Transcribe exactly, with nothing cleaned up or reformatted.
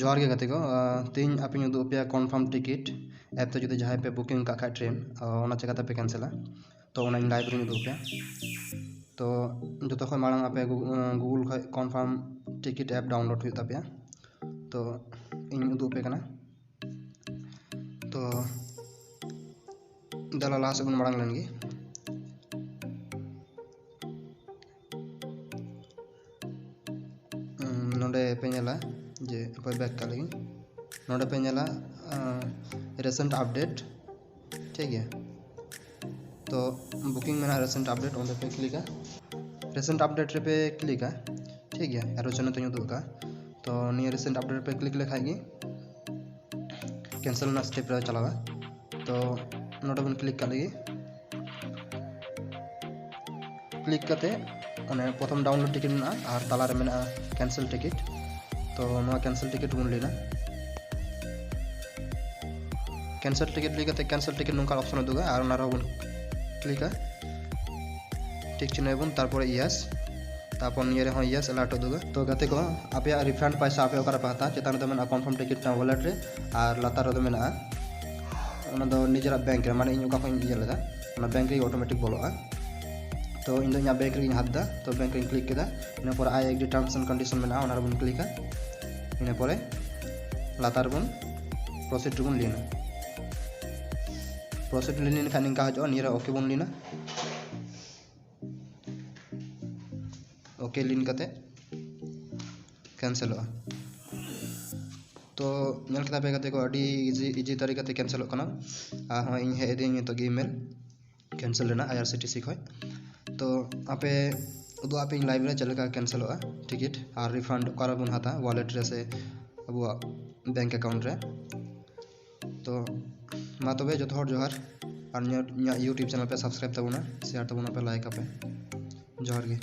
ᱡᱚᱦᱟᱨ ᱜᱮ ᱜᱟᱛᱮ ᱠᱚ᱾ ᱟᱸ, ᱛᱮᱦᱮᱧ ᱟᱯᱮᱧ ᱩᱫᱩᱜ ᱟᱯᱮᱭᱟ confirm ticket app ᱛᱮ ᱡᱩᱫᱤ ᱡᱟᱦᱟᱸᱭ ᱯᱮ booking ᱠᱟᱜ ᱠᱷᱟᱡ train, ᱟᱸ, ᱚᱱᱟ ᱪᱮᱠᱟᱛᱮ ᱯᱮ cancel ᱟ᱾ ᱛᱚ ᱚᱱᱟᱧ live ᱨᱮᱧ ᱩᱫᱩᱜ ᱟᱯᱮᱭᱟ᱾ ᱛᱚ ᱡᱚᱛᱚ ᱠᱷᱚᱱ ᱢᱟᱲᱟᱝ ᱟᱯᱮ Goo-, ᱟᱸ, Google ᱠᱷᱚᱡ confirm ticket app download ᱦᱩᱭᱩᱜ ᱛᱟᱯᱮᱭᱟ᱾ ᱛᱚ ᱤᱧ ᱩᱫᱩᱜ ᱟᱯᱮ ᱠᱟᱱᱟ᱾ ᱛᱚ ᱫᱮᱞᱟ ᱞᱟᱦᱟ ᱥᱮᱫ ᱵᱚᱱ ᱢᱟᱲᱟᱝ ᱞᱮᱱ ᱜᱮ᱾ ᱩᱸ, ᱱᱚᱰᱮ ᱯᱮ ᱧᱮᱞᱟ ᱡᱮ, ᱚᱠᱚᱭ back ᱠᱟᱜ ᱞᱟᱹᱜᱤᱫ, ᱱᱚᱰᱮ ᱯᱮ ᱧᱮᱞᱟ, ᱟᱸ, recent update, ᱴᱷᱤᱠ ᱜᱮᱭᱟ᱾ ᱛᱚ booking ᱢᱮᱱᱟᱜᱼᱟ, recent update, ᱚᱸᱰᱮ ᱯᱮ click ᱟ᱾ Recent update ᱨᱮᱯᱮ click ᱟ, ᱴᱷᱤᱠ ᱜᱮᱭᱟ, arrow ᱪᱤᱱᱦᱟᱹ ᱛᱮᱧ ᱩᱫᱩᱜ ᱟᱠᱟᱫᱼᱟ᱾ ᱛᱚ ᱱᱤᱭᱟᱹ recent update ᱨᱮᱯᱮ click ᱞᱮᱠᱷᱟᱡ ᱜᱮ cancel ᱨᱮᱱᱟᱜ step ᱨᱮ ᱪᱟᱞᱟᱣᱟ᱾ ᱛᱚ ᱱᱚᱰᱮ ᱵᱚᱱ click ᱠᱟᱜ ᱞᱮᱜᱮ᱾ Click ᱠᱟᱛᱮ ᱚᱱᱮ ᱯᱨᱚᱛᱷᱚᱢ download ticket ᱢᱮᱱᱟᱜᱼᱟ ᱟᱨ ᱛᱟᱞᱟᱨᱮ ᱢᱮᱱᱟᱜᱼᱟ cancel ticket᱾ ᱛᱚ ᱱᱚᱣᱟ cancel ticket ᱵᱚᱱ ᱞᱟᱹᱭᱟ᱾ Cancel ticket ᱞᱟᱹᱭ ᱠᱟᱛᱮ cancel ticket ᱱᱚᱝᱠᱟ option ᱩᱫᱩᱜᱟ ᱟᱨ ᱚᱱᱟ ᱨᱮᱦᱚᱸ ᱵᱚᱱ click ᱟ, ᱴᱷᱤᱠ ᱪᱤᱱᱦᱟᱹ ᱵᱚᱱ, ᱛᱟᱨᱯᱚᱨᱮ yes, ᱛᱟᱨᱯᱚᱨ ᱱᱤᱭᱟᱹ ᱨᱮᱦᱚᱸ yes alert ᱩᱫᱩᱜᱟ᱾ ᱛᱚ ᱜᱟᱛᱮ ᱠᱚ, ᱟᱯᱮᱭᱟᱜ refund ᱯᱚᱭᱥᱟ ᱟᱯᱮ ᱚᱠᱟᱨᱮ ᱯᱮ ᱦᱟᱛᱟᱣᱟ, ᱪᱮᱛᱟᱱ ᱨᱮᱫᱚ ᱢᱮᱱᱟᱜᱼᱟ confirm ticket ᱨᱮᱱᱟᱜ wallet ᱨᱮ ᱟᱨ ᱞᱟᱛᱟᱨ ᱨᱮᱫᱚ ᱢᱮᱱᱟᱜᱼᱟ, ᱚᱱᱟ ᱫᱚ ᱱᱤᱡᱮᱨᱟᱜ bank ᱨᱮ, ᱢᱟᱱᱮ ᱤᱧ ᱚᱠᱟ ᱠᱷᱚᱱ ᱤᱧ ᱤᱭᱟᱹ ᱞᱮᱫᱟ, ᱚᱱᱟ bank ᱨᱮᱜᱮ automatic ᱵᱚᱞᱚᱜᱼᱟ᱾ ᱛᱚ ᱤᱧ ᱫᱚ ᱤᱧᱟᱹᱜ bank ᱨᱮᱜᱮᱧ ᱦᱟᱛ ᱮᱫᱟ, ᱛᱚ bank ᱨᱮᱧ click ᱠᱮᱫᱟ᱾ ᱤᱱᱟᱹ ᱯᱚᱨᱮ I agree terms and condition ᱢᱮᱱᱟᱜᱼᱟ, ᱚᱱᱟ ᱨᱮᱵᱚᱱ click ᱟ᱾ ᱤᱱᱟᱹ ᱯᱚᱨᱮ ᱞᱟᱛᱟᱨ ᱵᱚᱱ proceed ᱨᱮᱵᱚᱱ ᱞᱤᱱᱟ᱾ Proceed ᱞᱤᱱ ᱞᱮᱱᱠᱷᱟᱱ ᱱᱤᱝᱠᱟ ᱦᱤᱡᱩᱜᱼᱟ, ᱱᱤᱭᱟᱹ ᱨᱮ okay ᱵᱚᱱ ᱞᱤᱱᱟ᱾ Okay ᱞᱤᱱ ᱠᱟᱛᱮ cancelᱚᱜᱼᱟ᱾ ᱛᱚ ᱧᱮᱞ ᱠᱮᱫᱟ ᱯᱮ ᱜᱟᱛᱮ ᱠᱚ, ᱟᱹᱰᱤ easy, easy ᱛᱟᱹᱨᱤᱠᱟ ᱛᱮ cancelᱚᱜ ᱠᱟᱱᱟ᱾ ᱟᱨ ᱦᱚᱸ ᱤᱧ ᱦᱮᱡ ᱟᱹᱫᱤᱧ ᱱᱤᱛᱚᱜ ᱜᱮ email cancel ᱨᱮᱱᱟᱜ I R C T C ᱠᱷᱚᱡ᱾ ᱛᱚ ᱟᱯᱮ ᱩᱫᱩᱜ ᱟᱯᱮ ᱤᱧ live ᱨᱮ ᱪᱮᱫ ᱞᱮᱠᱟ cancelᱚᱜᱼᱟ ticket ᱟᱨ refund ᱚᱠᱟ ᱨᱮᱵᱚᱱ ᱦᱟᱛᱟᱣᱟ, wallet ᱨᱮ ᱥᱮ ᱟᱵᱚᱣᱟᱜ bank account ᱨᱮ᱾ ᱛᱚ ᱢᱟ ᱛᱚᱵᱮ ᱡᱚᱛᱚ ᱦᱚᱲ ᱡᱚᱦᱟᱨ, ᱟᱨ ᱤᱧᱟᱹᱜ, ᱤᱧᱟᱹᱜ YouTube channel ᱯᱮ subscribe ᱛᱟᱵᱚᱱᱟ, share ᱛᱟᱵᱚᱱᱟ ᱯᱮ, like ᱟᱯᱮ᱾ ᱡᱚᱦᱟᱨ ᱜᱮ᱾